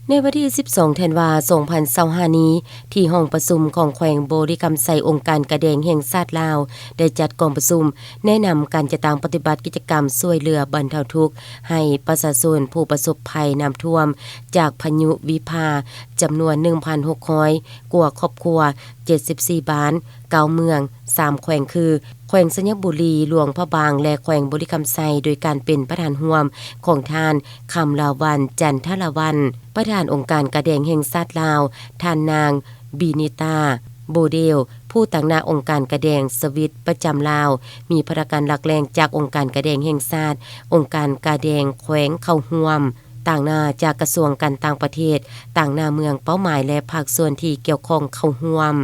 ໃນວັນທີສິບສອງ ທັນວາ ສອງພັນຊາວຫ້ານີ້ ທີ່ຫ້ອງປະຊຸມຂອງແຂວງບໍລິຄຳໄຊ, ອົງການກາແດງແຫ່ງຊາດລາວ ໄດ້ຈັດກອງປະຊຸມແນະນຳການຈັດຕັ້ງປະຕິບັດກິດຈະກຳຊ່ວຍເຫຼືອບັນເທົາທຸກໃຫ້ປະຊາຊົນຜູ້ປະສົບໄພນ້ຳຖ້ວມຈາກພາຍຸວິພາ ຈຳນວນ ໜຶ່ງພັນຫົກຮ້ອຍ ກວ່າຄອບຄົວ, ເຈັດສິບສີ່ບ້ານ, ເກົ້າເມືອງ, ສາມແຂວງ ຄື ແຂວງໄຊຍະບູລີ, ຫຼວງພະບາງ ແລະ ແຂວງບໍລິຄຳໄຊ ໂດຍການເປັນປະທານຮ່ວມຂອງທ່ານ ຄຳລາວັນ ຈັນທະລາວັນ, ປະທານອົງການກາແດງແຫ່ງຊາດລາວ, ທ່ານນາງ ບີນິຕາ ໂບເດວ, ຜູ້ຕາງໜ້າອົງການກາແດງສະວິດປະຈຳລາວ, ມີພະນັກງານຫຼັກແຫຼ່ງຈາກອົງການກາແດງແຫ່ງຊາດ, ອົງການກາແດງແຂວງເຂົ້າຮ່ວມ, ຕາງໜ້າຈາກກະຊວງການຕ່າງປະເທດ, ຕາງໜ້າເມືອງເປົ້າໝາຍ ແລະ ພາກສ່ວນທີ່ກ່ຽວຂ້ອງເຂົ້າຮ່ວມ.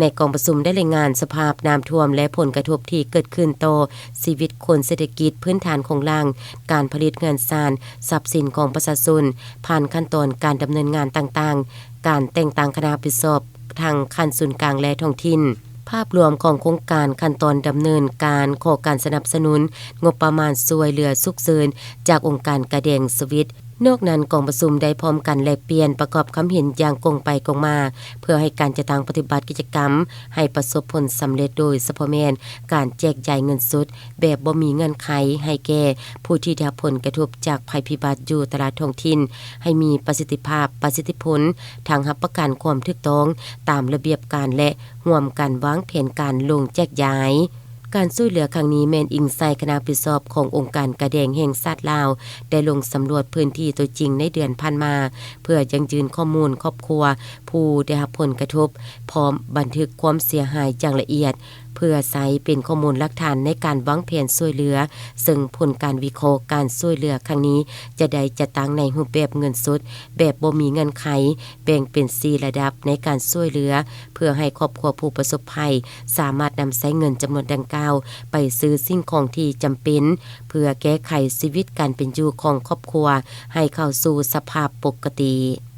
ໃນກອງປະຊຸມໄດ້ລາຍງານສະພາບນ້ຳຖ້ວມ ແລະ ຜົນກະທົບທີ່ເກີດຂຶ້ນຕໍ່ຊີວິດຄົນ, ເສດຖະກິດພື້ນຖານໂຄງລ່າງ, ການຜະລິດເຮືອນຊານ, ຊັບສິນຂອງປະຊາຊົນ, ຜ່ານຂັ້ນຕອນການດຳເນີນງານຕ່າງໆ, ການແຕ່ງຕັ້ງຄະນະຮັບຜິດຊອບທັງຂັ້ນສູນກາງ ແລະ ທ້ອງຖິ່ນ, ພາບລວມຂອງໂຄງການ, ຂັ້ນຕອນດຳເນີນການ, ຂໍການສະໜັບສະໜູນງົບປະມານຊ່ວຍເຫຼືອສຸກເສີນຈາກອົງການກາແດງສະວິດ. ນອກນັ້ນ, ກອງປະຊຸມໄດ້ພ້ອມກັນແລກປ່ຽນປະກອບຄຳເຫັນຢ່າງກົງໄປກົງມາ ເພື່ອໃຫ້ການຈັດຕັ້ງປະຕິບັດກິດຈະກຳໃຫ້ປະສົບຜົນສຳເລັດ, ໂດຍສະເພາະແມ່ນການແຈກຢາຍເງິນສົດແບບບໍ່ມີເງື່ອນໄຂໃຫ້ແກ່ຜູ້ທີ່ໄດ້ຮັບຜົນກະທົບຈາກໄພພິບັດຢູ່ແຕ່ລະທ້ອງຖິ່ນ ໃຫ້ມີປະສິດທິພາບ, ປະສິດທິຜົນ, ທັງຮັບປະກັນຄວາມຖືກຕ້ອງຕາມລະບຽບການ ແລະ ຮ່ວມກັນວາງແຜນການລົງແຈກຢາຍ. ການຊ່ວຍເຫຼືອຄັ້ງນີ້ແມ່ນອີງໃສ່ຄະນະຮັບຜິດຊອບຂອງອົງການກາແດງແຫ່ງຊາດລາວ ໄດ້ລົງສຳຫຼວດພື້ນທີ່ຕົວຈິງໃນເດືອນຜ່ານມາ ເພື່ອຢັ້ງຢືນຂໍ້ມູນຄອບຄົວຜູ້ໄດ້ຮັບຜົນກະທົບ, ພ້ອມບັນທຶກຄວາມເສຍຫາຍຢ່າງລະອຽດ ເພື່ອໃຊ້ເປັນຂໍ້ມູນຫຼັກຖານໃນການວາງແຜນຊ່ວຍເຫຼືອ, ເຊິ່ງຜົນການວິເຄາະການຊ່ວຍເຫຼືອຄັ້ງນີ້ ຈະໄດ້ຈັດຕັ້ງໃນຮູບແບບເງິນສົດແບບບໍ່ມີເງື່ອນໄຂ, ແບ່ງເປັນສີ່ລະດັບໃນການຊ່ວຍເຫຼືອ ເພື່ອໃຫ້ຄອບຄົວຜູ້ປະສົບໄພສາມາດນຳໃຊ້ເງິນຈຳນວນດັ່ງກ່າວໄປຊື້ສິ່ງຂອງທີ່ຈຳເປັນ ເພື່ອແກ້ໄຂຊີວິດການເປັນຢູ່ຂອງຄອບຄົວໃຫ້ເຂົ້າສູ່ສະພາບປົກກະຕິ.